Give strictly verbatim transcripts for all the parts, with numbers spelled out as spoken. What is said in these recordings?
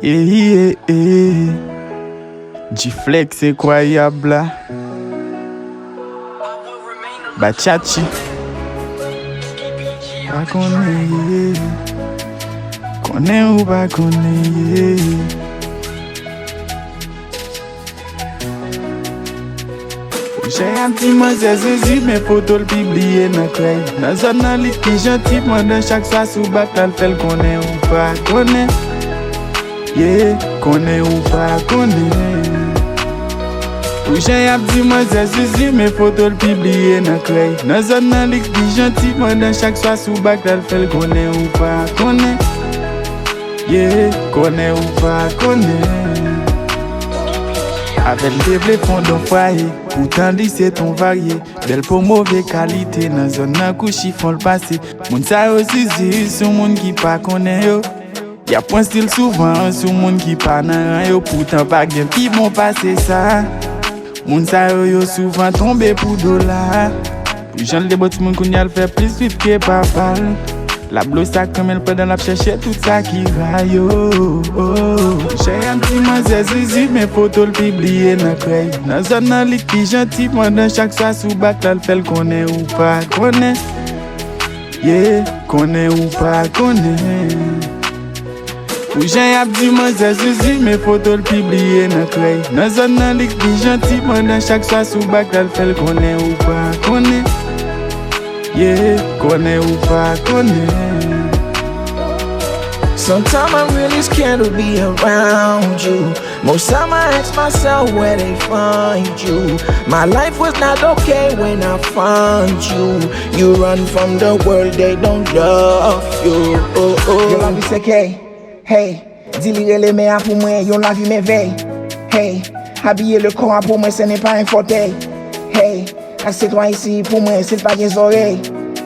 Ey, ey, ey. G-Flex, enkwayab la. Bachachi. Pa konnen, ye. Konnen ou pa konnen, ye. Pou jan y ap di manzè Zuzu, men foto l pibliye nan krèy. Nan zòn nan, li t pi janti, pandan chak swa sou bak la, l fè l konnen ou pa konnen. Yeah, konnen ou pa konnen. Pou jan y ap di manzè Zuzu, men foto l pibliye nan krèy. Nan zòn nan, li t pi janti, pandan chak swa sou bak la, l fè l konnen ou pa konnen. Yeah, konnen ou pa konnen. Avè l te vle fondon fwaye, poutan li se ton varye. Bèl po move kalite, nan zòn nan kou chifon l pase. Moun sa yo Zuzu, sou moun ki pa konnen yo. Y ap pran stil souvan, sou moun ki pa nan ran yo. Poutan pa gen pi bon pase sa. Moun sa yo, yo souvan tonbe pou dola. Pou jan l te bon timoun, kounye a l fè plis vit ke papa l. L ap blow sa k renmen l pandan l ap chèche tout sa ki ra yo. Jan y ap di manzè Zuzu, men foto l pibliye nan krèy. Nan zòn nan, li t pi janti, pandan chak swa sou bak la, l fè l konnen ou pa konnen. Yeah, konnen ou pa konnen. Pou jan y ap di manzè Zuzu, men foto l pibliye nan krèy. Nan zòn nan, li t pi janti, pandan chak swa sou bak la, l fè l konnen ou pa konnen. Yeah, konnen ou pa konnen. Sometimes I'm really scared to be around you. Most time I ask myself where they find you. My life was not okay when I found you. You run from the world, they don't love you. Oh, oh. Yo, lavi se kèy. Hey, di li rele men a pou mwen, yon lavi mèvèy. Hey, habiller le corps a pou mwen, ce n'est pas un fauteuil. Hey, assieds-toi ici pou mwen, si l pa gen zòrèy.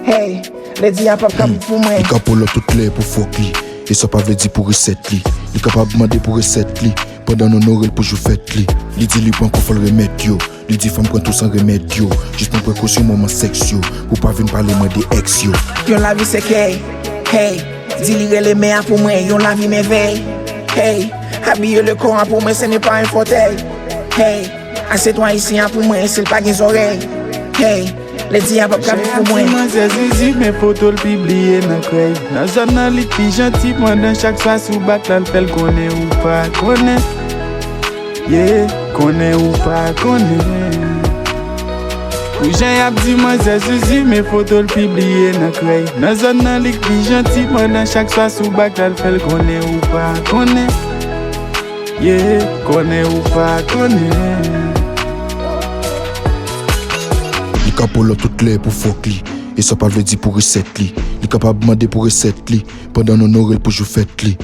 Hey, ledi a p ap kab pou mwen. Li ka pull up tout lè pou fòk li. E sa pa vle di pou resèt li. Li kapab mande pou resèt li, pandan n onore l pou jou fèt li. Li di li pran kou, fò l remèt yo. Li di fò m pran tou san remèd yo. Jis pran prekosyon moman sèks yo, pou pa vin pale mwen de èks yo. Yon lavi se kèy. Hey, di li rele men a pou mwen, yon lavi mèvèy. Hey, habiller le corps a pou mwen, ce n'est pas un fauteuil. Hey, assieds-toi ici a pou mwen, si l pa gen zòrèy. Hey, ledi a p ap kab pou mwen. Jan y ap di manzè Zuzu, men foto l pibliye nan krèy. Nan zòn nan, li t pi janti, pandan chak swa sou bak la, l fè l konnen ou pa konnen. Yeah, konnen ou pa konnen. Pou jan y ap di manzè Zuzu, men foto l pibliye nan krèy. Nan zòn nan, li t pi janti, pandan chak swa sou bak la, l fè l konnen ou pa konnen. Yeah, konnen ou pa konnen. Li ka pull up tout lè pou fòk li. E sa pa vle di pou resèt li. Li kapab mande pou resèt li, pandan n onore l pou jou fèt li.